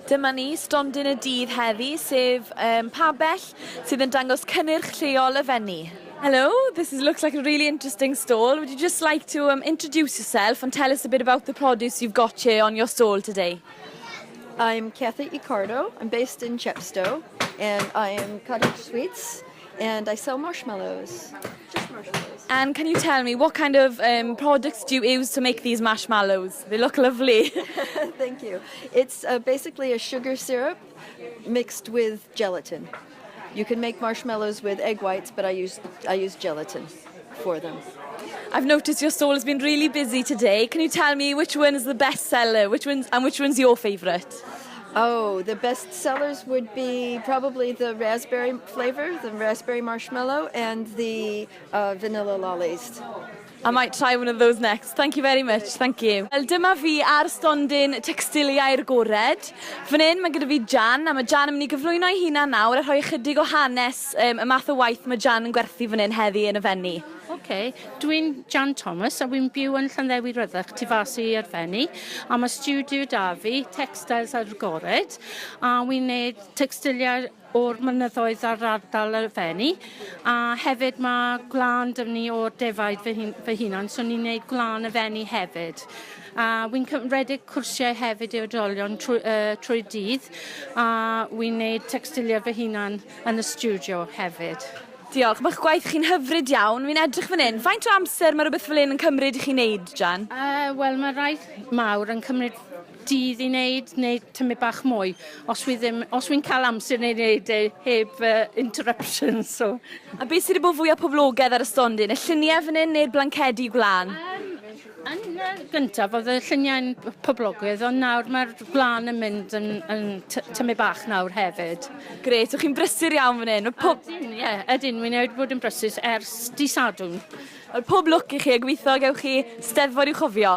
Dyma ni, stondin y dydd heddi, sef pabell sydd yn dangos cynnyrch lleol y Fenni. Hello, this looks like a really interesting stall. Would you just like to introduce yourself and tell us a bit about the produce you've got here on your stall today? I'm Kathy Icardo. I'm based in Chepstow, and I am Cottage Sweets, and I sell marshmallows. Just marshmallows. And can you tell me what kind of products do you use to make these marshmallows? They look lovely. Thank you. It's basically a sugar syrup mixed with gelatin. You can make marshmallows with egg whites, but I use gelatin for them. I've noticed your stall has been really busy today. Can you tell me which one is the best seller? Which one's and which one's your favourite? Oh, the best sellers would be probably the raspberry flavor, the raspberry marshmallow, and the vanilla lollies. I might try one of those next. Thank you very much. Thank you. Wel, dyma fi ar stondin Tecstiliau'r Gored. Fan hyn mae gyda fi Jan, a mae Jan yn mynd i gyflwyno ei hunan nawr a rhoi ychydig o hanes y math o waith mae Jan yn gwerthu fan hyn heddi yn y Fenni. OK, dwi'n Jan Thomas a wy'n byw yn Llanddewi Rhydderch tu fas i'r Fenni, a mae studio da fi, Textiles ar Gored, a wy'n neud textiliau o'r mynyddoedd ar ardal y Fenni, a hefyd mae gwlân 'da ni o'r defaid fy hunan, so ni'n neud gwlân y Fenni hefyd. A wy'n rhedeg cwrsiau hefyd i oedolion trwy dydd, a wy'n neud textiliau fy hunan yn y studio hefyd. Diolch. Mae'ch gwaith chi'n hyfryd iawn. Fi'n edrych fan hyn. Faint o amser mae rhywbeth fel hyn yn cymryd i chi wneud, Jan? Wel, mae rai mawr yn cymryd dydd i wneud, neu tymed bach mwy. Os wy'n cael amser neu wneud e heb interruption. So. A beth sydd wedi bod fwyaf poblogaidd ar y stondin? Y lluniau fan hyn neu'r blancedi gwlân? Yn gyntaf, oedd y lluniau'n poblogaidd, ond nawr mae'r gwlân yn mynd yn tymed bach nawr hefyd. Grêt, o'ch chi'n brysur iawn fan hyn. Ydyn, ie, yeah, ydyn, wy'n wedi bod yn brysur ers dydd Sadwrn. Wel, pob lwc i chi a gobeithio gewch chi steddfod i'w chofio.